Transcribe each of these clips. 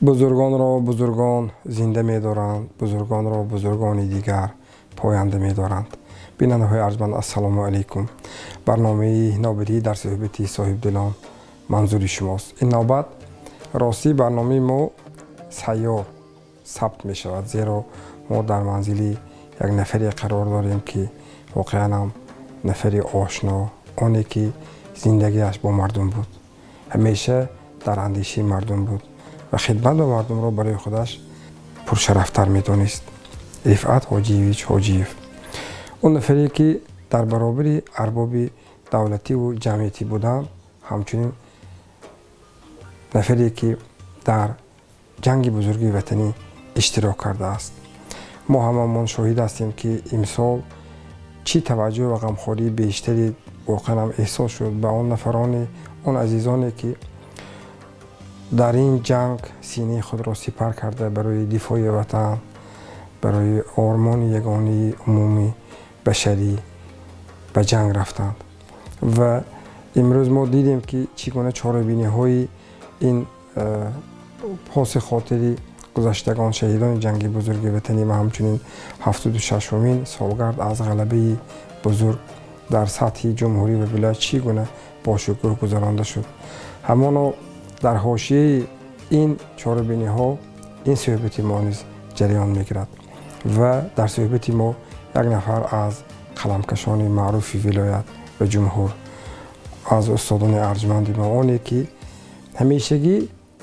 Бузургонро бузургон зинда медоранд, бузургонро бузургони дигар поянда медоранд. Бинандаҳои арҷманд, ассалому алайкум. Барномаи навбатӣ дар суҳбати соҳибдилон манзури шумост. Ин навбат ростӣ барномаи мо сайёр сабт мешавад, зеро мо дар манзили як нафаре қарор дорем, ки воқеан ҳам нафари ошно, оне ки зиндагиаш бо мардум буд, ҳамеша дар андешаи мардум буд ва хидмат ба мардумро барои худаш пуршарафтар медонист. Рифъат Ҳоҷиевич Ҳоҷиев, он нафаре ки дар баробари арбоби давлативу ҷамъиятӣ будан, ҳамчунин нафаре ки дар ҷанги бузурги ватанӣ иштирок кардааст. Мо ҳамамон шоҳид ҳастем, ки имсол чӣ таваҷҷӯҳ ва ғамхории бештаре воқеан ҳам эҳсос шуд ба он нафароне, он азизоне, ки дар ин ҷанг синаи худро сипар карда барои дифои ватан, барои ормони ягонии умумии башарӣ ба ҷанг рафтанд. Ва имрӯз мо дидем, ки чӣ гуна чорабиниҳои ин поси хотири гузаштагон, шаҳидони ҷанги бузурги ватанӣ ва ҳамчунин 76-умин солгард аз ғалабаи бузург дар сатҳи ҷумҳурӣ ва вилоят чӣ гуна бошукӯҳ гузаронда шуд. Ҳамоно дар ҳошияи ин чорабиниҳо ин суҳбати мо низ ҷараён мегирад ва дар суҳбати мо як нафар аз қаламкашони маъруфи вилоят ва ҷумҳур, аз устодони арҷманди мо, оне ки ҳамешагӣ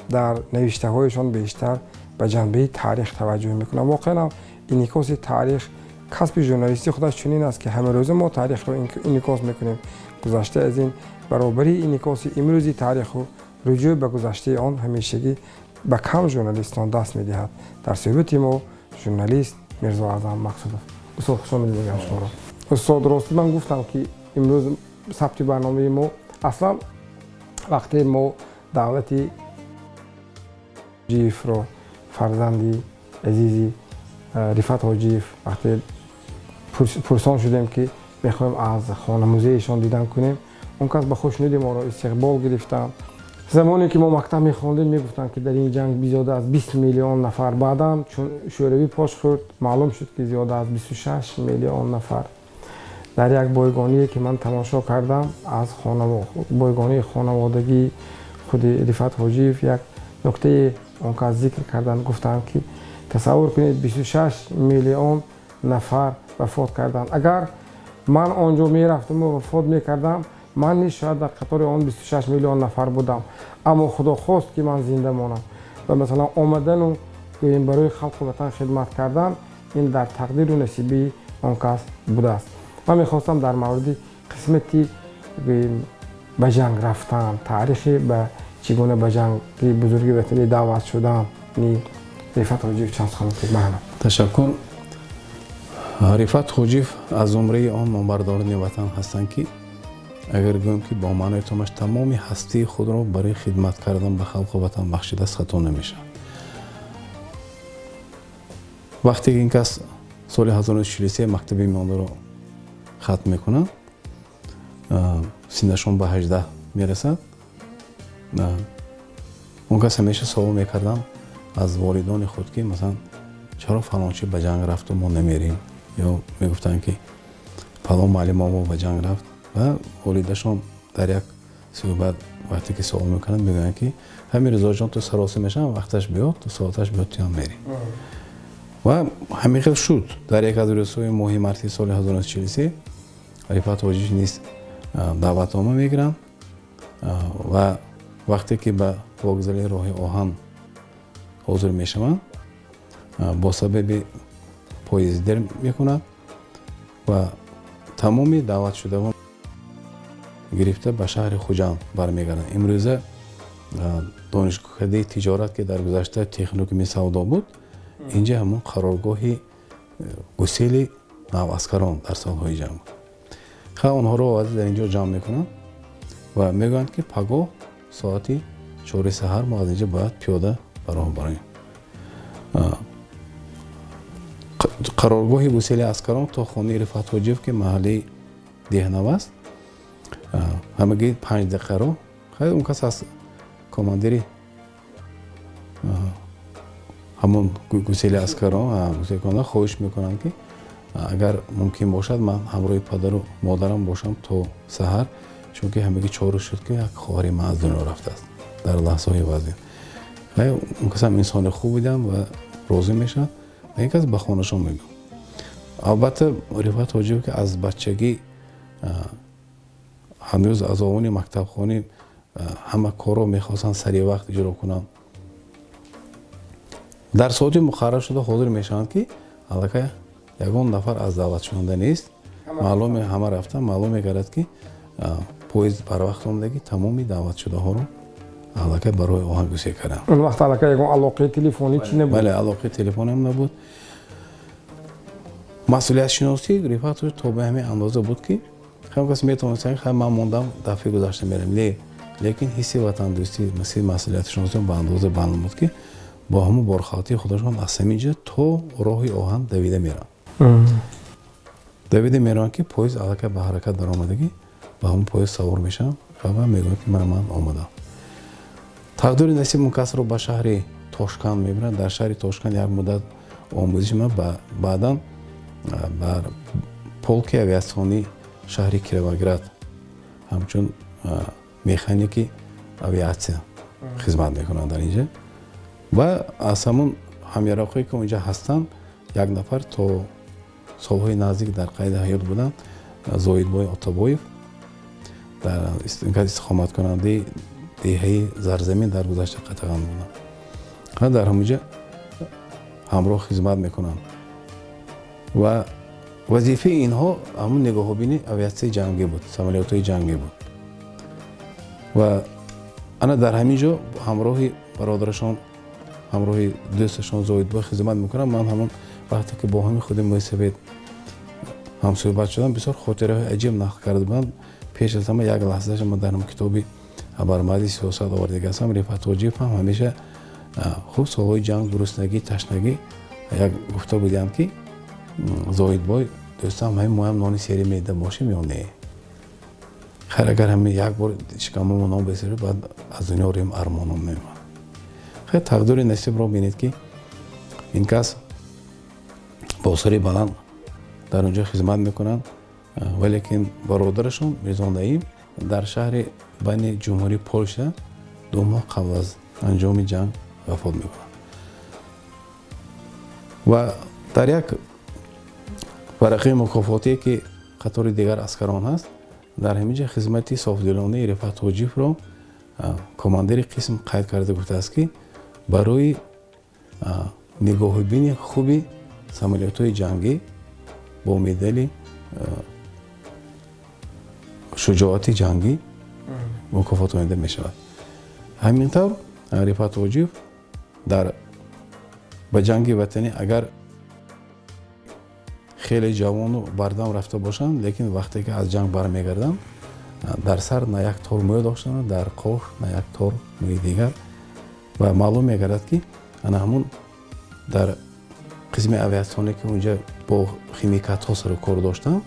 дар навиштаҳояшон бештар ба ҷанбаи таърих таваҷҷӯҳ мекунанд. Воқеан ҳам инъикоси таърих, касби журналистӣ худаш чунин аст, ки ҳамарӯза мо таърихро инъикос мекунем. Гузашта аз ин, баробари инъикоси имрӯзи таъриху рӯҷӯъ ба гузаштаи он ҳамешагӣ ба кам журналистон даст медиҳад. Дар суҳбати мо журналист Мирзоаъзам Мақсудов. Устод, хуш омадед мегӯям шуморо. Устод, ростӣ ман гуфтам, ки имрӯз сабти барномаи мо аслан вақте мо даъвати Ҳоҷиевро, фарзанди азизи Рифат Ҳоҷиев, вақте пурсон шудем, ки мехоҳем аз хонамузеишон дидан кунем, он кас ба хушнуди моро истиқбол гирифтанд. Замоне ки мо мактаб мехондем, мегуфтанд, ки дар ин ҷанг зиёда аз 20 миллион нафар, баъдан чун Шӯравӣ пош хӯрд, маълум шуд, ки зиёда аз 26 миллион нафар. Дар як бойгоние ки ман тамошо кардам аз бойгонии хонаводагии худи Рифат Ҳоҷиев, як нуктаи он кас зикр карданд. Гуфтанд, ки тасаввур кунед, 26 миллион нафар вафот карданд. Агар ман он ҷо мерафтаму вафот мекардам, ман низ шояд дар қатори он 26 миллион нафар будам, аммо Худо хост, ки ман зинда монам ва масалан омадану гӯем барои халқу ватан хидмат кардан, ин дар тақдиру насибии он кас будааст. Ман мехостам дар мавриди қисмати гӯем ба ҷанг рафтан, таърихи ба чӣ гуна ба ҷанги бузурги ватанӣ даъват шудани Рифат Ҳоҷиев чанд сухан гуфтед. Маҳнам. Ташаккур. Рифат Ҳоҷиев аз зумраи он номбардорони ватан ҳастанд, ки агар гӯем, ки бо маънои томаш тамоми ҳастии худро барои хидмат кардан ба халқу ватан бахшидааст, хато намешавад. Вақте ки ин кас соли 1943 мактаби миёнаро хатм мекунад, синнашон ба 18 мерасад. Он кас ҳамеша савол мекардам аз волидони худ, ки масалан чаро фалончи ба ҷанг рафту мо намерем, ё мегуфтанд, ки фалон муаллимо мо ба ҷанг рафт. Ва волидашон дар як суҳбат вақте ки савол мекунанд, мегӯянд, ки ҳамин Ризоҷон, ту саросӣ мешавам, вақташ биёд, ту соаташ биёд, туям мерӣ. Ва ҳамин хел шуд. Дар як аз рӯзҳои моҳи марти соли 1943 Рифат Ҳоҷиев низ даъватнома мегиранд ва вақте ки ба вокзали роҳи оҳан ҳозир мешаванд, бо сабаби поезд дер мекунад ва тамоми даъватшудагон гирифта ба шаҳри Хуҷанд бармегарданд. Имрӯза донишкадаи тиҷорат, ки дар гузашта техникуми савдо буд, Инҷа ҳамон қароргоҳи гусели наваскарон дар солҳои ҷанг буд. Ха, онҳоро оварда дар инҷо ҷамъ мекунанд ва мегӯянд, ки пагоҳ соати 4 саҳар мо аз инҷа бояд пиёда ба роҳ бароем. Қароргоҳи гусели аскарон то хонаи Рифат Ҳоҷиев, ки маҳаллаи Деҳнав аст, ҳамагӣ 5 дақиқа роҳ. Хай, он кас аз командири ҳамон гусели аскарон гуселкунанда хоҳиш мекунанд, ки агар мумкин бошад, ман ҳамроҳи падару модарам бошам то саҳар, чунки ҳамагӣ 4 рӯз шуд, ки як хоҳари ман аз дунё рафтааст дар лаҳзаҳои вазин. Хай, он кас ҳам инсони хуб буданд ва розӣ мешавад ва ин кас ба хонашон мебиёд. Албатта, Рифат Ҳоҷиев, ки аз бачагӣ, ҳанӯз аз овони мактабхонӣ, ҳама корро мехостанд сари вақт иҷро кунанд, дар соати муқаррар шуда ҳозир мешаванд, ки аллакай ягон нафар аз даъватшаванда нест. Маълум, ҳама рафтан. Маълум мегардад, ки поезд барвақт омадагӣ, тамоми даъватшудаҳоро аллакай барои оҳан гусел карданд. Он вақт аллакай ягон алоқаи телефонӣ чӣ набуд? Бале, алоқаи телефониам набуд. Масъулиятшиносӣ Рифат то ба ҳамин андоза буд, ки ҳам кас метавонист, хай, ман мондам, дафъаи гузашта мерам, не, лекин ҳисси ватандӯстӣ, ҳисси масъулиятшиносӣ ба андоза баланд буд, ки бо ҳамон борхалтии худашон аз ҳамин ҷо то роҳи оҳан давида мераванд, давида мераванд, ки поезд аллакай ба ҳаракат даромадагӣ, ба ҳамон поезд савор мешаванд ва мегӯянд, ки ман омадам. Тақдири насиб он касро ба шаҳри Тошканд мебарад. Дар шаҳри Тошканд як муддат омӯзиш меёбад, баъдан бар полки авиатсионии шаҳри Кировоград ҳамчун механики авиатсия хизмат мекунанд дар инҷа. Ва аз ҳамон ҳамяроқҳое, ки онҷа ҳастанд, як нафар то солҳои наздик дар қайди ҳаёт буданд, Зоидбой Отобоев, дар истиқоматкунандаи деҳаи Зарзамин, дар гузашта Қатаған буданд, дар ҳамонҷа ҳамроҳ хизмат мекунанд. Ва вазифаи инҳо ҳамон нигоҳубини авиатсияи ҷангӣ буд, самолётҳои ҷангӣ буд. Ва ана дар ҳамин ҷо ҳамроҳи бародарашон, ҳамроҳи дӯсташон Зоидбой хизмат мекунанд. Ман ҳамон вақте ки бо ҳамин худи мӯйсафед ҳамсӯҳбат шудам, бисёр хотираҳои аҷиб нақл карда буданд. Пеш аз ҳама як лаҳзаша ман дар китоби «Абармарди сиёсат» овардаги ҳастам. Рифат Ҳоҷиев ҳам ҳамеша хуб, солҳои ҷанг, гуруснагӣ, ташнагӣ, як гуфта будиам, ки Зоидбой дӯстам, ҳамин моям нони сери медида бошем ё не? Хайр, агар ҳамин як бор шикамомо нон бесери, баъд аз дунё рем, армоном мемонад. Хайр, тақдири насибро бинед, ки ин кас бо сари баланд дар он ҷо хизмат мекунанд, валекин бародарашон Мирзо Наим дар шаҳри байни ҷумҳурии Полша 2 моҳ қабл аз анҷоми ҷанг вафот мекунад. Ва дар як варақаи мукофотие, ки қатори дигар аскарон ҳаст, дар ҳамин ҷо хизмати софдилонаи Рифат Ҳоҷиевро командири қисм қайд карда гуфтааст, ки барои нигоҳубини хуби самолётҳои ҷангӣ бо медали шуҷоати ҷангӣ мукофотонида мешавад. Ҳамин тавр, Рифат Ҳоҷиев дар ба ҷанги ватанӣ агар хеле ҷавону бардам рафта бошанд, лекин вақте ки аз ҷанг бармегарданд, дар сар на як тор мӯй доштанд, дар қош на як тор мӯи дигар. Ва маълум мегардад, ки ана ҳамун дар қисми авиатсионе, ки унҷа бо химикатҳо сару кор доштанд,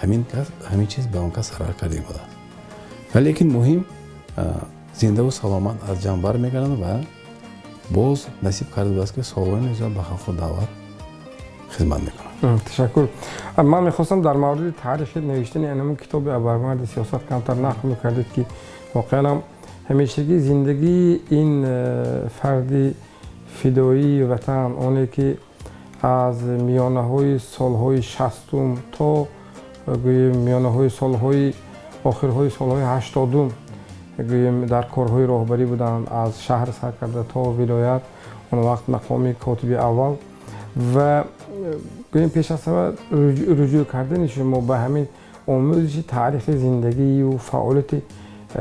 ҳамин чиз ба он кас зарар карда будааст. Валекин муҳим, зиндаву саломат аз ҷанг бармегарданд ва боз насиб карда будааст, ки солҳои зиёд ба халқу давлат хизмат мекунад. Ташаккур. Ман мехостам дар мавриди таърихи навиштани анамун китоби «Абармарди сиёсат» камтар нақл мекардед, ки воқеан ҳамешагӣ зиндагии ин фарди фидоии ватан, оне ки аз миёнаҳои солҳои 60-ум то, гӯем, миёнаҳои солҳои охирҳои солҳои 80-ум, гӯем, дар корҳои роҳбарӣ буданд, аз шаҳр сар карда то вилоят, он вақт мақоми котиби аввал, ва, гӯем, пеш аз ҳама руҷӯъ кардани шумо ба ҳамин омӯзиши таърихи зиндагию фаъолияти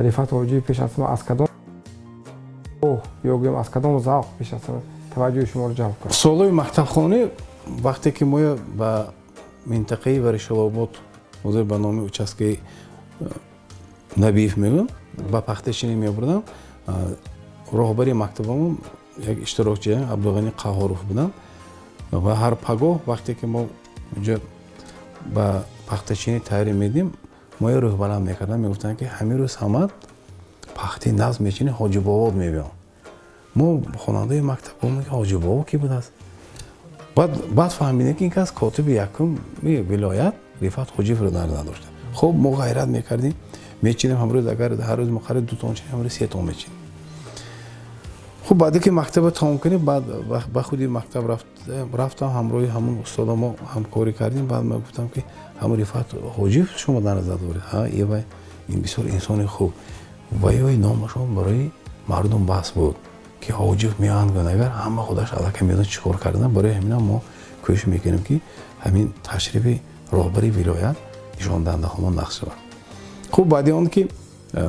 Рифат Ҳоҷиев пеш аз ҳама аз кадом, ё гӯем, аз кадом завқ пеш аз ҳама Таваҷҷӯҳи шуморо ҷалб кард? Солҳои мактабхонӣ, вақте ки мо ба минтақаи Варишилобод, ҳозир ба номи участкаи Набиев мегӯям, ба пахтачинӣ мебурдам, роҳбари мактабамон як иштирокчи Абдуғани Қаҳоров буданд ва ҳар пагоҳ, вақте ки мо унҷа ба пахтачинӣ тайёрӣ медидем, моя рӯҳбаланд мекарданд, мегуфтанд, ки ҳамин рӯз ҳамат пахти нағз мечинӣ, Ҳоҷибобод мебиём. Мо хонандаи мактаб ки Ҳоҷибобо кӣ будааст? Баъд фаҳмидем, ки ин кас котиби якуми вилоят Рифат Ҳоҷиевро дар назар дошта. Хуб, мо ғайрат мекардем, мечинем. Ҳамрӯз агар ҳар рӯз муқаррар 2 тон чинем, ҳамрӯз 3 тон мечинем. Хуб, баъде ки мактаба тамом кунем, баъд ба худи мактаб рафтам, ҳамроҳи ҳамун устода мо ҳамкорӣ кардем. Баъд ман гуфтам, ки ҳамун Рифат Ҳоҷиев шумо дар назар доред? Ҳа, ивай ин бисёр инсони хуб ва ёи номашон барои мардум бас буд, ки Ҳоҷиев меоянд, агар ҳама худаш аллакай медонад чӣ кор кардан. Барои ҳаминам мо кӯшиш мекунем, ки ҳамин ташрифи роҳбари вилоят нишондиҳандаҳомон нақш шавад. Хуб, баъди он ки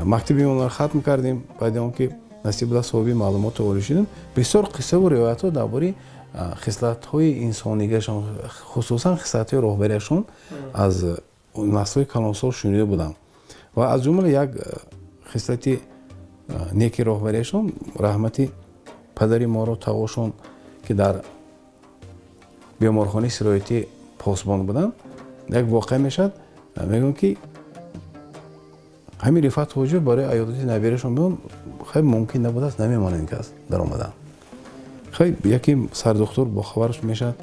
мактаби миёнаро хатм кардем, баъди он ки насиб буда соҳиби маълумоти олӣ шудем, бисёр қиссаву ривоятҳо дар бораи хислатҳои инсонигашон, хусусан хислатҳои роҳбарияшон, аз наслҳои калонсол шунида будам. Ва аз ҷумла як хислати неки роҳбарияшон, раҳмати падари моро, тағошон, ки дар беморхонаи сироятӣ посбон буданд, як воқеа мешавад. Мегӯям, ки ҳамин Рифат Ҳоҷиев барои аёдати наберашон биён, хай, мумкин набудааст, намемонад ин кас даромадан. Хай, яке сардухтур бохабарш мешавад,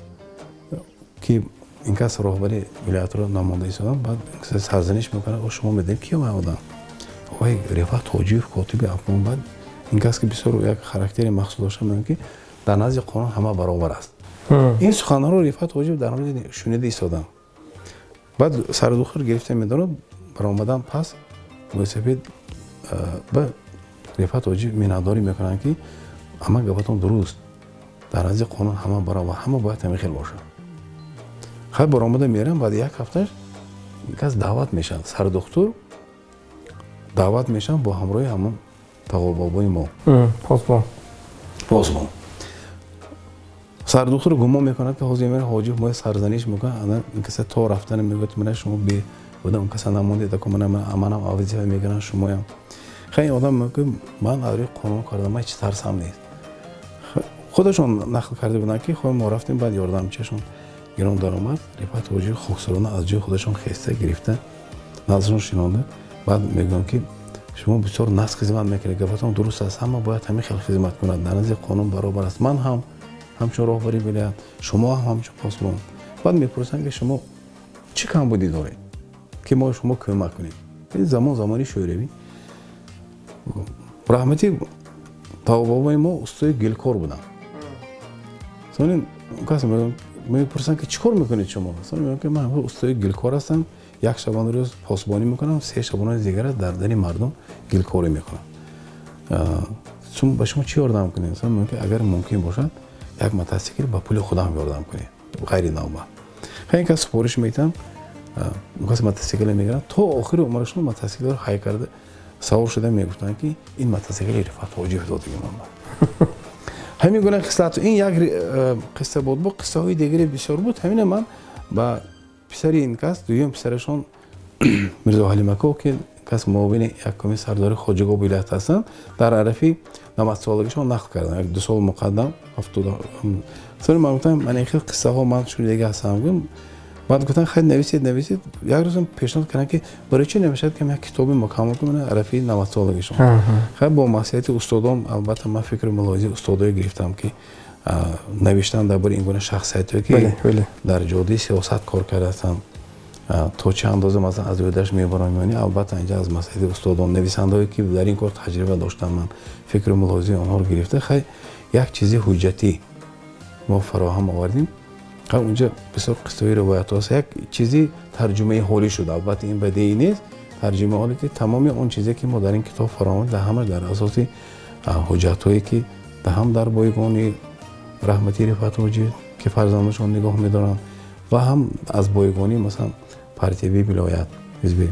ки ин кас роҳбари вилоятро намонда истодан. Баъд сарзаниш мекунад: «Шумо медонед, ки вай одам? Вай Рифат Ҳоҷиев, котиби афғон.» Баъд ин кас, ки бисёр як характери махсус дошта, мегӯяд, ки дар назди қонун ҳама баробар аст. Ин суханҳоро Рифат Ҳоҷиев дар ҳамин шунида истодам. Баъд сардухтур гирифта медорад, баромадан пас мӯйсафед ба Рифат Ҳоҷиев миннатдорӣ мекунанд, ки ҳама гапатон дуруст, дар назди қонун ҳама баробар, ҳама бояд ҳамин хел бошад. Хай, баромада мерам. Баъд як ҳафташ кас даъват мешавад, сардухтур даъват мешаванд бо ҳамроҳи ҳамон тағобобои мо. Посбон. Посбон. Сардухтур гумон мекунад, ки ҳозир мера Ҳоҷиев моя сарзаниш мекунад. Ана ин каса то рафтана мегӯяд: «Мана шумо бе будам каса намондед, аку манам вазифа мегиранд, шумоям». Хай, ин одам мегӯяд: «Ман аз рӯи қонун кардам, ман ҳеч тарсам нест». Худашон нақл карда буданд, ки хой, мо рафтем, баъд ёрдамчиашон гирон даромад. Рифат Ҳоҷиев хоксарона аз ҷои худашон хеста гирифта, наздашон шинонда, баъд мегӯям, ки шумо бисёр нағз хизмат мекунед, гапатон дуруст аст, ҳама бояд ҳамин хел хизмат кунад, дар назди қонун баробар аст, ман ҳам ҳамчун роҳбари вилоят, шумо ҳам ҳамчун посбон. Баъд мепурсанд, ки шумо чӣ камбудӣ доред, ки мо шумо кӯмак кунем? Ин замон замони шӯравӣ. Раҳмати бобои мо устои гилкор буданд. Сони кас мепурсанд, ки чӣ кор мекунед шумо? Сони мегӯям, ки ман устои гилкор ҳастам, як шабонарӯз посбонӣ мекунам, 3 шабонарӯз дигар дар дари мардум гилкорӣ мекунам. Ба шумо чӣ ёрдам кунем? Сони мегӯям, ки агар мумкин бошад, як мотосикл ба пули худам ёрдам кунед, ғайри навбат. Хай, кас супориш метиҳам, кас мотосикле мегиранд. То охири умрашон мотосиклро ҳай карда савор шуда мегуфтанд, ки ин мотосикли Рифат Ҳоҷиев додагӣ ман. Ҳамин гуна хислат. Ин як қисса буд, бо қиссаҳои дигаре бисёр буд. Ҳамина ман ба писари ин кас, дуюм писарашон Мирзо Ҳалимаков, ки кас муовини якуми сардори хоҷагоҳ вилоят ҳастанд, дар арафи 90-солагишон нақл кардам, як 2 сол муқаддам. Соли ман гуфтам: «Ман ин хел қиссаҳо ман шунидаги ҳастам». Баъд гуфтан: «Хай, нависед, нависед». Як рӯзам пешниҳод кардам, ки барои чӣ намешавад, ки як китоби мукаммал кунам арафи 90-солагишон. Хай, бо маслиҳати устодон, албатта, ман фикру мулоҳизаи устодое гирифтам, ки навиштан дар бораи ин гуна шахсиятҳое, ки дар ҷодаи сиёсат кор кардаастанд, то чӣ андоза, масалан, аз ӯдаш мебарам ёни. Албатта, инҷа аз маслиҳати устодон, нависандаҳое, ки дар ин кор таҷриба доштанд, ман фикру мулоҳизаи онҳоро гирифта, хай, як чизи ҳуҷҷатӣ мо фароҳам овардем. Унҷа бисёр қиссаҳои ривоятҳо аст, як чизи тарҷумаи ҳолӣ шуд. Албатта, ин бадеӣ нест, тарҷумаи ҳоле, ки тамоми он чизе, ки мо дар ин китоб фароҳам, дар ҳамаш дар асоси ҳуҷҷатҳое, ки ҳам дар бойгони раҳмати Рифат Ҳоҷиев, ки фарзандашон нигоҳ медоранд, ва ҳам аз бойгонии, масалан, партиявии вилоят, ҳизбӣ,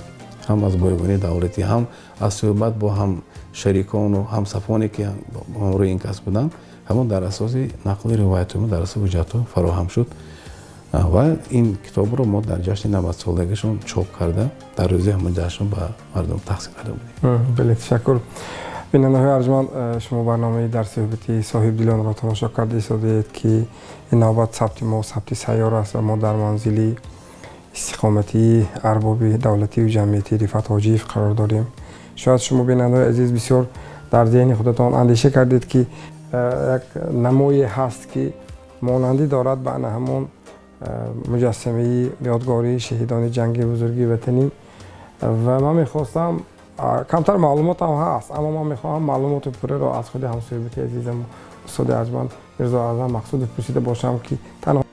ҳам аз бойгонии давлатӣ, ҳам аз суҳбат бо ҳам шарикону ҳамсафоне, ки ҳамроҳи ин кас буданд. Ҳамон дар асоси нақли ривоятҳо, дар асоси ҳуҷҷатҳо фароҳам шуд ва ин китобро мо дар ҷашни 90-солагишон чоп карда, дар рӯзи ҳамон ҷашн ба мардум тақсим карда будем. Бале, ташаккур. Бинандаҳои арҷманд, шумо барномаи дар суҳбати соҳибдилонро тамошо карда истодаед, ки ин навбат сабти мо сабти сайёр аст ва мо дар манзили истиқоматии арбоби давлатию ҷамъиятӣ Рифат Ҳоҷиев қарор дорем. Шояд шумо, бинандаҳои азиз, бисёр дар зеҳни худатон андеша кардед, ки як намое ҳаст, ки монандӣ дорад ба ана ҳамон муҷассамаи ёдгории шаҳидони ҷанги бузурги ватанӣ. Ва ман мехостам, камтар маълумотам ҳаст, аммо ман мехоҳам маълумоти пурраро аз худи ҳамсӯҳбати азизам, устоди арҷманд Мирзо Аъзам Мақсудов пурсида бошам, ки танҳо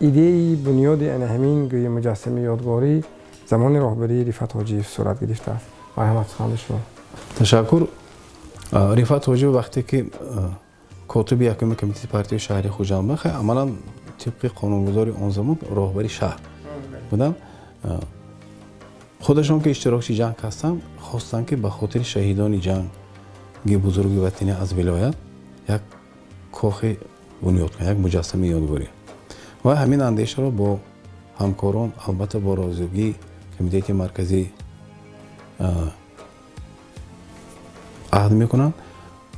идеяи бунёди ана ҳамин гӯи муҷассамаи ёдгорӣ замони роҳбарии Рифат Ҳоҷиев сурат гирифтааст. Марҳамат, суханди шумо. Ташаккур. Рифат Ҳоҷиев вақте ки котиби якуми комитети партияи шаҳри Хуҷанд буд, амалан тибқи қонунгузори он замон роҳбари шаҳр буданд, худашон ки иштирокчи ҷанг ҳастанд, хостанд, ки ба хотири шаҳидони ҷанги бузурги ватанӣ аз вилоят як кохе бунёд кунанд, як муҷассамаи ёдгорӣ. Ва ҳамин андешаро бо ҳамкорон, албатта бо розигии комитети марказӣ, аҳд мекунанд.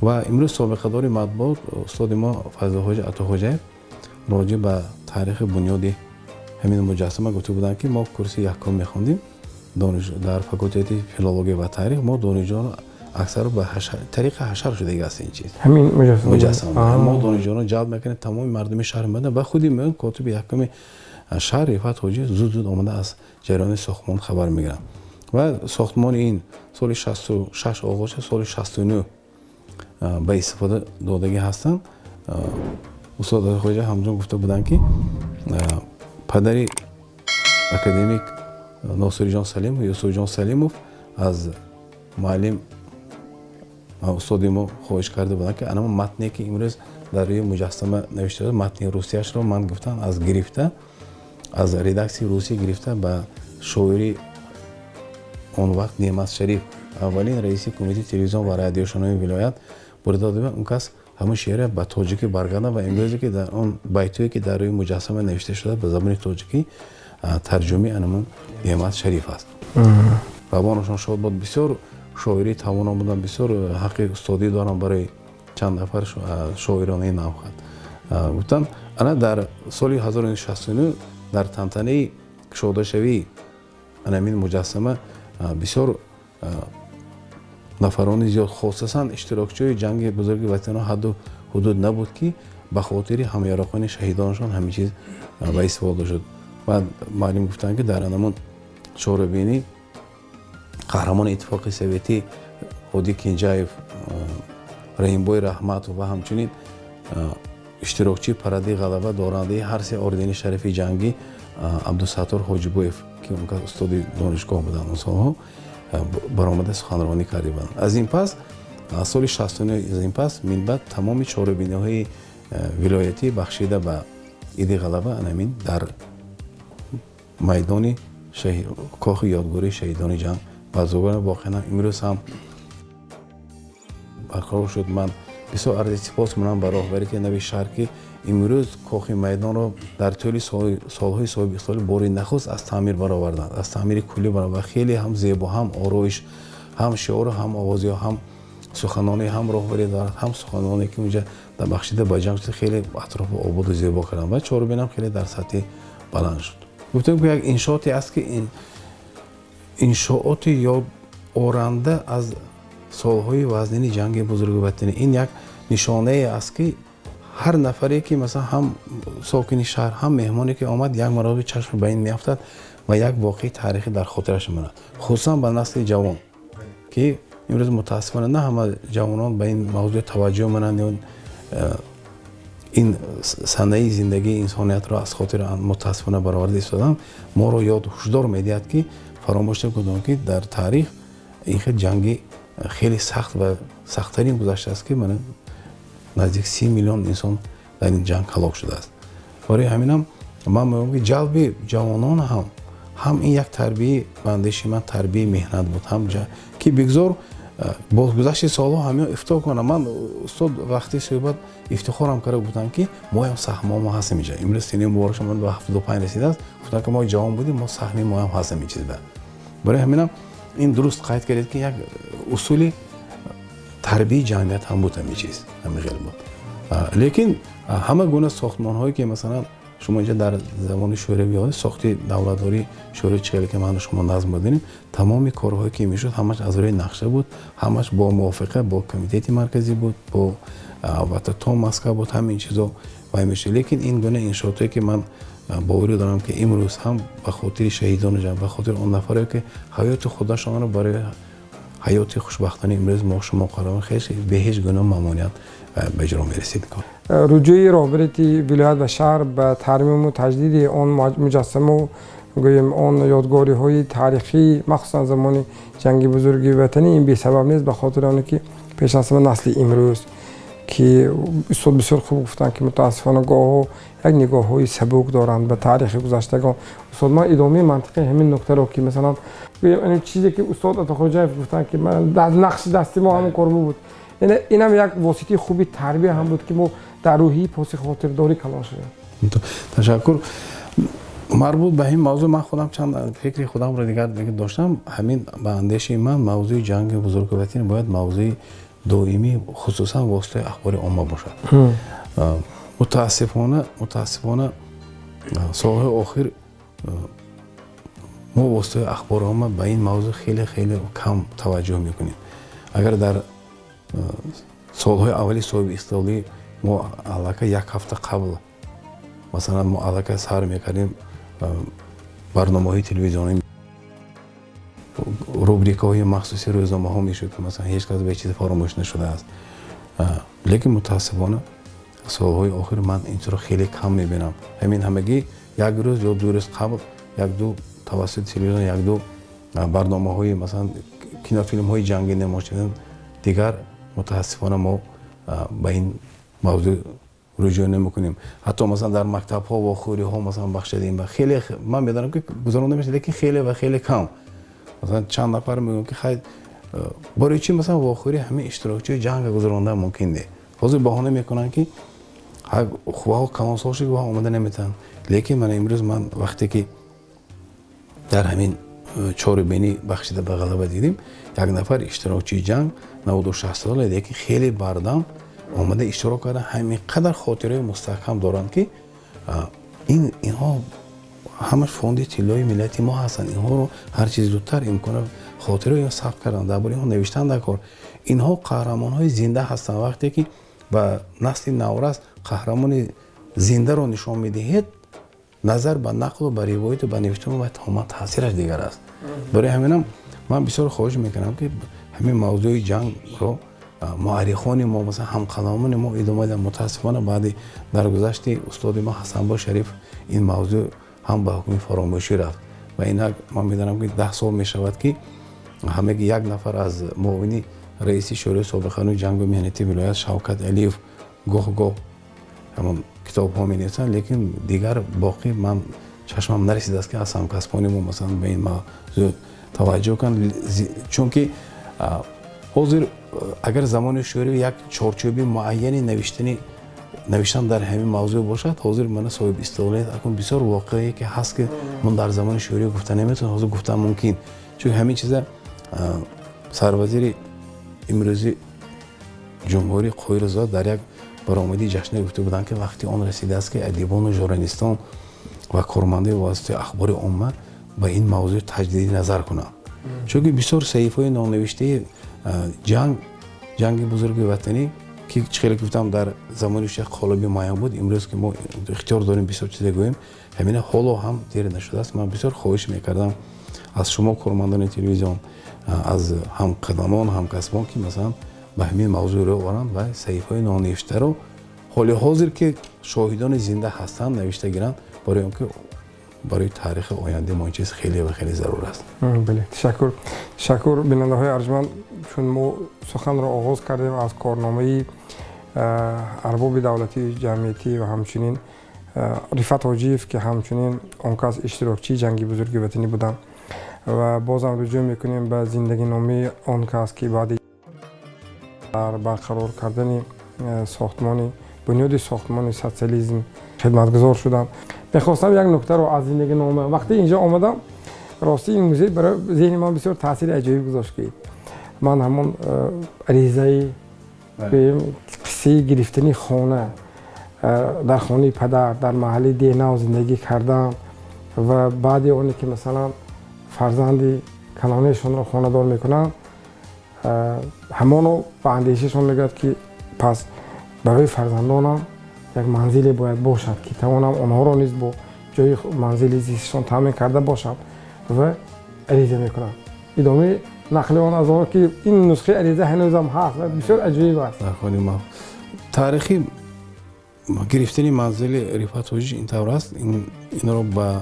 Ва имрӯз собиқадори матбуот, устоди мо Фазлиҳоҷа Атоҳоҷаев роҷеъ ба таърихи бунёди ҳамин муҷассама гуфта буданд, ки мо курси якум мехондем дар факултети филология ва таърих, мо донишҷӯён аксаро ба тариқи ҳашар шудагӣ аст ин чиз. Ҳамин муҷассама мо донишҷӯёнро ҷалб мекунем, тамоми мардуми шаҳр меомаданд ва худи меояд котиби якуми шаҳр Рифат Ҳоҷиев зуд зуд омада аз ҷараёни сохтмон хабар мегиранд. Ва сохтмони ин соли 66 оғоз шуд, соли 69 ба истифода додагӣ ҳастанд. Устод Хоҷа ҳамчун гуфта буданд, ки падари академик Носириҷон Салимов, Юсуфҷон Салимов, аз муаллим, устоди мо хоҳиш карда буданд, ки анама матне, ки имрӯз дар рӯи муҷассама навишта, матни русияшро ман гуфтам аз гирифта, аз редаксияи русӣ гирифта, ба шоири он вақт Неъмат Шариф, аввалин раиси кумитаи телевизион ва радиошунавии вилоят, бурда дода. Он кас ҳамон шеъра ба тоҷикӣ баргардон ва имрӯзе ки дар он байтое, ки дар рӯи муҷассама навишта шуда, ба забони тоҷикӣ тарҷумаи анамон Неъмат Шариф аст. Равонашон шод бод. Бисёр шоирии тавоно буданд, бисёр ҳаққи устодӣ дорам барои чанд нафар шоиронаи навхат. Гуфтанд, ана дар соли 1969 дар тантанаи кушодашавии анамин муҷассама бисёр нафарони зиёд, хосасан иштирокчиҳои ҷанги бузурги ватанро ҳадду ҳудуд набуд, ки ба хотири ҳамяроқони шаҳидонашон ҳамин чиз ба истифода шуд. Баъд муаллим гуфтанд, ки дар анамон чорабинӣ қаҳрамони Иттифоқи Советӣ Ҳодӣ Кенҷаев, Раҳимбой Раҳматов ва ҳамчунин иштирокчии паради ғалаба, дорандаи ҳар се ордени шарафи ҷангӣ Абдусаттор Ҳоҷибоев, ки он кас устоди донишгоҳ буданд он солҳо, баромада суханронӣ карда буданд. Аз ин пас, аз соли 69 аз ин пас минбаъд тамоми чорабиниҳои вилоятӣ бахшида ба Иди ғалаба анамин дар майдони кохи ёдгории шаҳидони ҷанг баргузор, воқеан имрӯз ҳам барқарор шуд. Ман бисёр арзи сипос мекунам ба роҳбарияти нави шаҳр, ки имрӯз кохи майдонро дар тӯли солҳои соҳиби истиқлолӣ бори нахуст аз таъмир бароварданд, аз таъмири куллӣ баровард ва хеле ҳам зебо, ҳам ороиш, ҳам шиору ҳам овозиҳо, ҳам суханони ҳам роҳбарӣ дорад, ҳам суханоне, ки унҷа дар бахшида ба ҷанг шуда, хеле атрофу ободу зебо карданд ва чорабинам хеле дар сатҳи баланд шуд. Гуфтем, ки як иншооте аст, ки иншооти ёдоранда аз солҳои вазнини ҷанги бузурги ватанӣ. Ин як нишонае аст, ки ҳар нафаре, ки масалан ҳам сокини шаҳр, ҳам меҳмоне, ки омад, як маротиба чашм ба ин меафтад ва як воқеаи таърихӣ дар хотираш мемонад, хусусан ба насли ҷавон, ки имрӯз мутаассифона на ҳама ҷавонон ба ин мавзӯъ таваҷҷӯҳ менанд. Ин санаи зиндагии инсониятро аз хотир мутаассифона бароварда истодам. Моро ёд ҳушдор медиҳад, ки фаромӯш накунем, ки дар таърих ин хел ҷанги хеле сахт ва сахттарин гузаштааст, ки мана наздик 30 миллион инсон дар ин ҷанг ҳалок шудааст. Барои ҳаминам ман мегӯям, ки ҷалби ҷавонон ҳам ин як тарбияи, ба андешаи ман, тарбияи меҳнат буд, ҳам ки бигзор Бо гузашти солҳо ҳамин ифтихор кунам. Ман устод вақти суҳбат ифтихорам карда гуфтам, ки моям саҳмҳо мо ҳастем инҷа. Имрӯз сини муборакшон ба 75 расидааст. Гуфтам, ки мо ҷавон будем, мо саҳми моям ҳастем ин чизба. Барои ҳаминам ин дуруст қайд кардед, ки як усули тарбияи ҷамъият ҳам буд, ҳамин чиз ҳамин хел буд. Лекин ҳама гуна сохтмонҳое, ки масалан шумо инҷа дар замони шӯравӣ сохти давлатдории шӯравӣ чӣ ки ману шумо назм будем, тамоми корҳое ки мешуд, ҳамаш аз рӯи нақша буд, ҳамаш бо мувофиқа бо комитети марказӣ буд, бо албатта то Москва буд, ҳамин чизо вай мешуд. Лекин ин гуна иншоотое, ки ман боварӣ дорам, ки имрӯз ҳам ба хотири шаҳидони ҷанг, ба хотири он нафаре, ки ҳаёти худашонро барои ҳаёти хушбахтони имрӯз мо шумо қарор хеш бе ҳеҷ гуна мамоният ба иҷро мерасид. Руҷӯи роҳбарияти вилоят ва шаҳр ба тармиму таҷдиди он муҷассаму гӯем он ёдгориҳои таърихӣ, махсусан замони ҷанги бузурги ватанӣ, ин бесабаб нест, ба хотири оне ки пеш аз ҳама насли имрӯз, ки устод бисёр хуб гуфтанд, ки мутаассифона гоҳҳо як нигоҳҳои сабук доранд ба таърихи гузаштагон. Устод, ман идомаи мантиқи ҳамин нуктаро, ки масалан чизе ки устод Атохоҷаев гуфтанд, ки нақши дасти мо ҳамон кор буд, инам як воситаи хуби тарбия ҳам буд, ки мо дар рӯҳии поси хотирдорӣ калон шудем. Ташаккур. Марбут ба ин мавзӯъ ман худам чанд фикри худамро дигар доштам. Ҳамин ба андешаи ман мавзӯи ҷанги бузурги ватанӣ бояд мавзӯи доимӣ, хусусан воситаи ахбори омма бошад. Мутаассифона, солҳои охир мо воситаи ахбори омма ба ин мавзӯъ хеле хеле кам таваҷҷӯҳ мекунем. Агар дар солҳои аввали соҳиби истиқлолӣ мо аллакай як ҳафта қабл, масалан, мо аллакай сар мекардем барномаҳои телевизионӣ, рубрикаҳои махсуси рӯзномаҳо мешуд, ки масалан ҳеҷ кас ба чизе фаромӯш нашудааст. Лекин мутаассифона солҳои охир ман ин чизро хеле кам мебинам. Ҳамин ҳамагӣ як рӯз ё 2 рӯз қабл як-ду тавассути телевизион як-ду барномаҳои, масалан, кинофилмҳои ҷангӣ намоиш доданд. Дигар мутаассифона мо ба ин мавзӯъ рӯҷӯъ намекунем. Ҳатто масалан дар мактабҳо вохӯриҳо масалан бахшидем, ба хеле ман медонам, ки гузаронда мешавад, лекин хеле ва хеле кам. Масалан чанд нафар мегӯянд, ки хай, барои чӣ масалан вохӯри ҳамин иштирокчиҳои ҷанга гузарондан мумкин не? Ҳозир баҳона мекунанд, ки ваҳо калонсол шуд, ваҳо омада наметавонанд. Лекин мана имрӯз ман вақте ки дар ҳамин чорабинӣ бахшида ба ғалаба дидем, як нафар иштирокчии ҷанг 96 сола, лекин хеле бардам омада иштирок карда, ҳамин қадар хотираи мустаҳкам доранд, ки инҳо ҳамаш фонди тиллои миллати мо ҳастанд. Инҳоро ҳар чиз зудтар имкона хотираро сабт кардан, дар бораи инҳо навиштан дар кор. Инҳо қаҳрамонҳои зинда ҳастанд. Вақте ки ба насли наврас қаҳрамони зиндаро нишон медиҳед, назар ба нақлу ба ривояту ба навиштану ва тамоман таъсираш дигар аст. Барои ҳаминам ман бисёр хоҳиш мекунам, ки ҳамин мавзӯи ҷангро муаррихони мо, масалан ҳамқаламони мо идома диҳанд. Мутаассифона баъди даргузашти устоди мо Ҳасанбой Шариф ин мавзӯъ ҳам ба ҳукми фаромӯшӣ рафт ва инак ман медонам, ки 10 сол мешавад, ки ҳамаги як нафар аз муовини раиси шӯрои собиқаи ҷангу меҳнати вилоят Шавкат Алиев гоҳ-гоҳ ҳамон китобҳо менависанд, лекин дигар боқӣ ман чашмам нарасидааст, ки аз ҳамкасбони мо масалан ба ин мавзӯъ таваҷҷӯҳ кунанд. Чунки ҳозир агар замони шӯравӣ як чорчӯби муайяни навиштан дар ҳамин мавзӯъ бошад, ҳозир мана соҳиби истиқлолият акун бисёр воқеае ки ҳаст, ки мо дар замони шӯравӣ гуфта наметавонем, ҳозир гуфтан мумкин. Чунки ҳамин чиза сарвазири имрӯзи ҷумҳурӣ Қоҳирзода дар як баромадии ҷашнӣ гуфта буданд, ки вақти он расидааст, ки адибону журналистон ва кормандои воситаи ахбори омма ба ин мавзӯъ таҷдиди назар кунанд. Чунки бисёр саҳифаҳои нонавиштаи ҷанги бузурги ватанӣ, ки чӣ хеле гуфтам, дар замони як қолаби муайян буд, имрӯз ки мо ихтиёр дорем бисёр чизе гӯем, ҳамина ҳоло ҳам дер нашудааст. Ман бисёр хоҳиш мекардам аз шумо, кормандони телевизион, аз ҳамқадамон, ҳамкасбон, ки масалан ба ҳамин мавзӯъ рӯ оранд ва саҳифаҳои нонавиштаро ҳоли ҳозир, ки шоҳидони зинда ҳастанд, навишта гиранд, барои он ки барои таърихи ояндаи мо ин чиз хеле ва хеле зарур аст. Бале, ташаккур, ташаккур. Бинандаҳои арҷманд, чун мо суханро оғоз кардем аз корномаи арбоби давлатии ҷамъиятӣ ва ҳамчунин Рифат Ҳоҷиев, ки ҳамчунин он кас иштирокчии ҷанги бузурги ватанӣ буданд, ва бозам рӯҷӯъ мекунем ба зиндагиномаи он кас, ки баъди Дар барқарор кардани сохтмони бунёди сохтмони социализм хидматгузор шуданд. Мехостам як нуктаро аз зиндагинома. Вақте инҷо омадам, рости ин музей барои зеҳни ман бисёр таъсири аҷоиб гузошт, ки ман ҳамон аризаи қиссаи гирифтани хона, дар хонаи падар дар маҳаллаи Деҳнав зиндагӣ кардам ва баъди оне ки масалан фарзанди калонашонро хонадор мекунанд, ҳамоно ба андешашон мегӯяд, ки пас барои фарзандонам як манзиле бояд бошад, ки тавонам онҳоро низ бо ҷои манзили зистишон таъмин карда бошам, ва ариза мекунам. Идомаи нақли он аз он ки ин нусхаи ариза ҳанӯзам ҳаст ва бисёр аҷоиб аст. Таърихи гирифтани манзили Рифат Ҳоҷиев ин тавр аст. Инро ба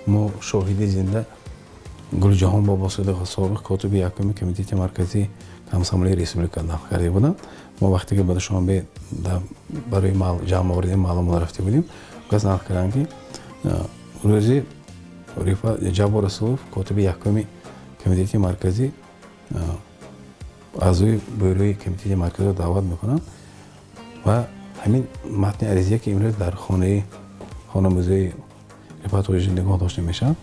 мо шоҳиди зинда Гулҷаҳон Бобосодиқов, собиқ котиби якуми Комитети марказии комсомолии республика, нақл карда буданд. Мо вақте ки ба Душанбе барои ҷамъ овардани маълумот рафта будем, кас нақл карданд, ки рӯзи Ҷаббор Расулов, котиби якуми Комитети марказӣ, аъзои бюрои Комитети марказиро даъват мекунанд ва ҳамин матни аризия, ки имрӯз дар хонаи хона-музеи Рифат Ҳоҷиев нигоҳ дошта мешавад,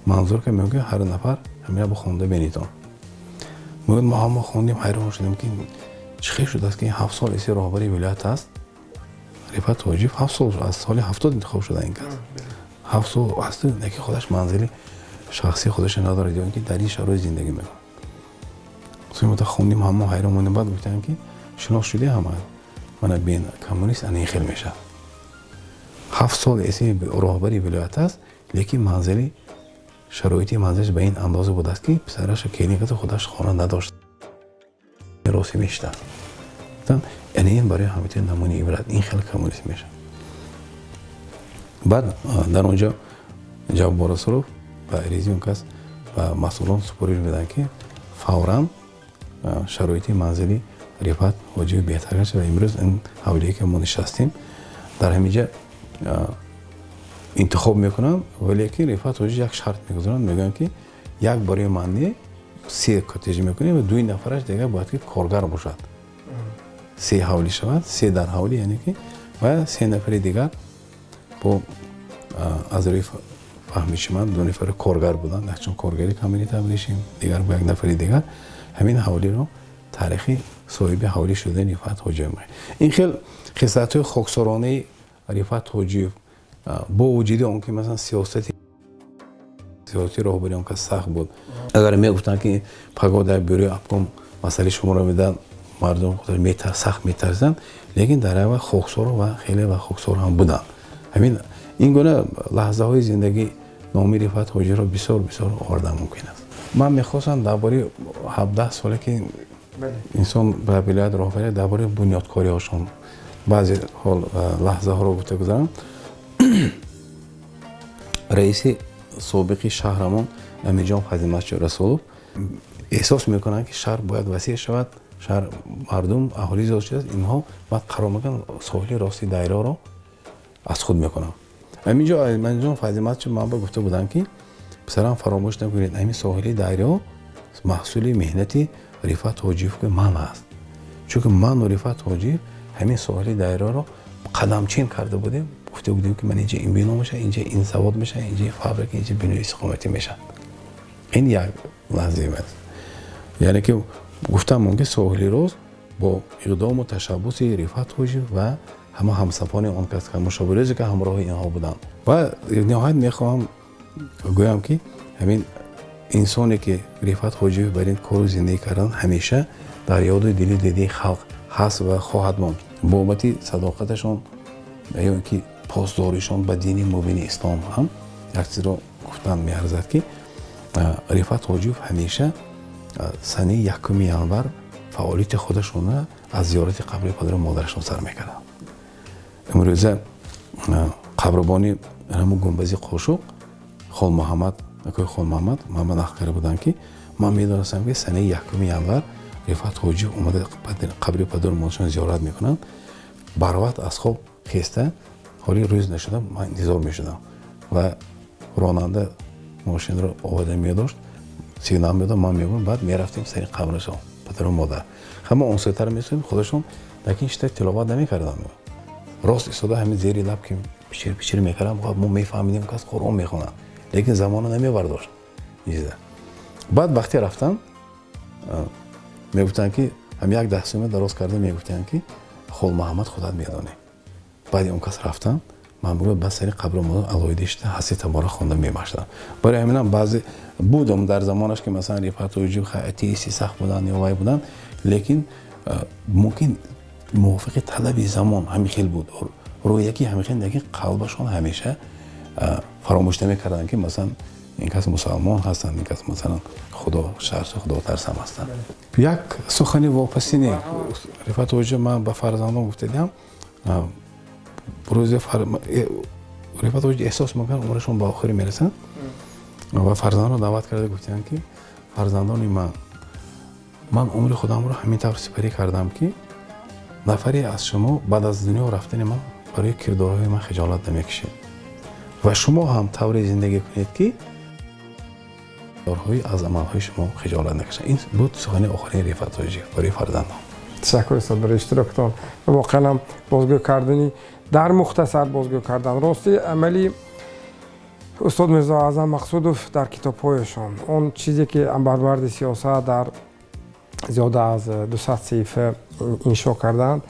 манзур ка мегӯяд: «Ҳар нафар ҳамина бихонда бинитон». Мегӯяд, мо ҳама хондем, ҳайрон шудем, ки чӣ хел шудааст, ки 7 сол иси роҳбари вилоят аст Рифат Ҳоҷиев, 7 сол, аз соли 70 интихоб шуда ин кас, 7 сол асту яке худаш манзили шахсии худаша надорад ё ин ки дар ин шароит зиндагӣ мекунад. Хондем, ҳама ҳайрон мондем. Баъд гуфтанд, ки шинос шудӣ, ҳама мана бин, коммунист ана ин хел мешавад: 7 сол эси роҳбари вилоят аст, лекин манзили, шароити манзилаш ба ин андоза будааст, ки писараша келин карда, худаш хона надошт, росӣ мешитад. Яъне ин барои ҳамаи намунаи ибрат, ин хел коммунист мешавад. Баъд дар он ҷо Ҷаббор Расулов ба аризаи он кас ба масъулон супориш медиҳанд, ки фавран шароити манзили Рифат Ҳоҷиев беҳтар гардад. Ва имрӯз ин ҳавлие ки мо нишастем, дар ҳамин ҷа интихоб мекунанд. Валекин Рифат Ҳоҷиев як шарт мегузоранд, мегӯянд, ки як барои ман не, се коттедж мекунем ва дуи нафараш дигар бояд ки коргар бошад, се ҳавлӣ шавад, се дар ҳавлӣ, яъне ки ва се нафари дигар бо аз рӯи фаҳмиши ман ду нафари коргар буданд, якчун коргари комбинати абрешим, дигар бо як нафари дигар ҳамин ҳавлиро таърихи соҳиби ҳавлӣ шудани Рифат Ҳоҷиев. Ин хел хислатҳои хоксоронаи Рифат Ҳоҷиев, бо вуҷуди он ки масалан сиёсати роҳбари он кас сахт буд, агар мегуфтанд, ки пагоҳ дар бюрои обком масъалаи шуморо медиҳанд, мардум сахт метарсиданд, лекин дар як вақт хоксоро ва хеле ва хоксор ҳам буданд. Ҳамин ин гуна лаҳзаҳои зиндагӣ номи Рифат Ҳоҷиро бисёр бисёр овардан мумкин аст. Ман мехостам дар бораи 17 соле ки инсон ба вилоят роҳбарӣ, дар бораи бунёдкориҳошон баъзе ҳол лаҳзаҳоро гуфта гузарам. Раиси собиқи шаҳрамон Амирҷон Фазилматович Расулов эҳсос мекунанд, ки шаҳр бояд васеъ шавад, шаҳр мардум, аҳолӣ зиёд шудааст. Инҳо баъд қарор мекунанд, соҳили рости дарёро аз худ мекунанд. Аминҷо Амирҷон Фазилматович ман ба гуфта буданд, ки писарам, фаромӯш накунед, ҳамин соҳили дарё маҳсули меҳнати Рифат Ҳоҷиев ки ман аст, чунки ману Рифат Ҳоҷиев ҳамин соҳили дарёро қадамчин карда будем, гуфта будем, ки ман инҷа ин бино мешавад, инҷа ин завод мешавад, инҷа фабрика, инҷа бинои истиқоматӣ мешавад. Ин як лаҳзаи аст, яъне ки гуфтам мумкин, соҳили рост бо иқдому ташаббуси Рифат Ҳоҷиев ва ҳама ҳамсафони он кас, мушовирозе ки ҳамроҳи инҳо буданд. Ва ниҳоят мехоҳам гӯям, ки ҳамин инсоне ки Рифат Ҳоҷиев бар ин кору зиндагӣ кардан, ҳамеша дар ёду дили дидаи халқ ҳаст ва хоҳад монд, бобати садоқаташон ё ин ки посдоришон ба дини мубини ислом. Ҳам як чизро гуфтан меарзад, ки Рифат Ҳоҷиев ҳамеша санаи 1 январ фаъолияти худашона аз зиёрати қабри падару модарашон сар мекарданд. Имрӯза қабрбони ҳамун гунбази Қошуқ Холмуҳаммад, акои Холмуҳаммад, ман нақл карда будам, ки ман медонистам, ки санаи 1 январ Рифат Ҳоҷиев омада қабри падару модарашон зиёрат мекунанд. Барвақт аз хоб хеста, ҳоли рӯз нашуда, ман интизор мешудам ва ронанда мошинро овода медошт, сигнал медод, ман мегӯм, баъд мерафтем сари қабрашон. Падару модар ҳама он сӯтар месӯем, худашон лекин шита тиловат намекардам. Рост истода, ҳамин зери лаб ки пичир пичир мекардам, мо мефаҳмидем, кас Қуръон мехонад, лекин замона намебардошт. Баъд вақте рафтам, мегуфтанд, ки ҳам як 10 сума дароз карда, мегуфтанд, ки Хол Муҳаммад, худат медонӣ. Баъди он кас рафтам, ман бигӯ, ба сари қабри модар алоҳида шида, ҳасти табора хонда мебахшидам. Барои ҳаминам баъзе будам дар замонаш, ки масалан Рифат Ҳоҷиев атеисти сахт буданд ё вай буданд, лекин мумкин мувофиқи талаби замон ҳамин хел буд, рӯяки ҳамин хел, лекин қалбашон ҳамеша фаромӯш намекарданд, ки масалан ин кас мусалмон ҳастанд, ин кас масалан худо шарсу худотарсам ҳастанд. Як сухани вопасине Рифат Ҳоҷиев ман ба фарзандон гуфтадиам. Рӯзе Рифат Ҳоҷи эҳсос мекунад, умрашон ба охире мерасад, ва фарзандонро даъват карда гуфтанд, ки фарзандони ман, ман умри худамро ҳамин тавр сипарӣ кардам, ки нафаре аз шумо баъд аз дунё рафтани ман барои кирдорҳои ман хиҷолат намекашед ва шумо ҳам тавре зиндагӣ кунед, ки корҳои аз амалҳои шумо хиҷолат накашанд. Ин буд сухани охирини Рифат Ҳоҷиев барои фарзандон. Ташаккур, устод, барои иштирокатон. Воқеан ҳам бозгӯ кардани дар мухтасар, бозгӯ кардан рости амали устод Мирзо Аъзам Мақсудов дар китобҳояшон, он чизе ки барбарди сиёсат дар зиёда аз 200 саҳифа иншо карданд,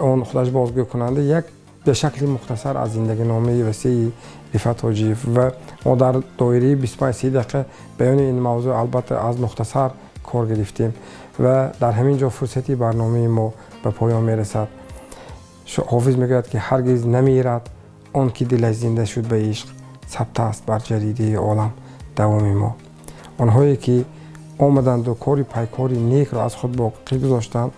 он худаш бозгӯкунанда як ба шакли мухтасар аз зиндагиномаи васеи Рифат Ҳоҷиев. Ва мо дар доираи 25-30 дақиқа баёни ин мавзӯъ, албатта, аз мухтасар кор гирифтем ва дар ҳамин ҷо фурсати барномаи мо ба поён мерасад. Ҳофиз мегӯяд, ки ҳаргиз намирад он ки дилаш зинда шуд ба ишқ, сабт аст бар ҷаридаи олам давоми мо. Онҳое ки омаданду кори пайкори некро аз худ боқӣ гузоштанд,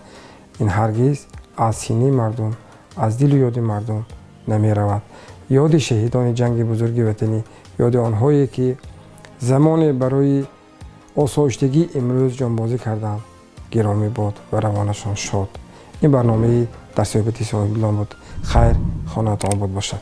ин ҳаргиз аз синаи мардум, аз дилу ёди мардум намеравад. Ёди шаҳидони ҷанги бузурги ватанӣ, ёди онҳое ки замоне барои осоиштагӣ имрӯз ҷонбозӣ карданд, гиромӣ бод ва равонашон шод. Ин барномаи «Дар суҳбати соҳибдилон» буд. Хайр, хонатон обод бошад.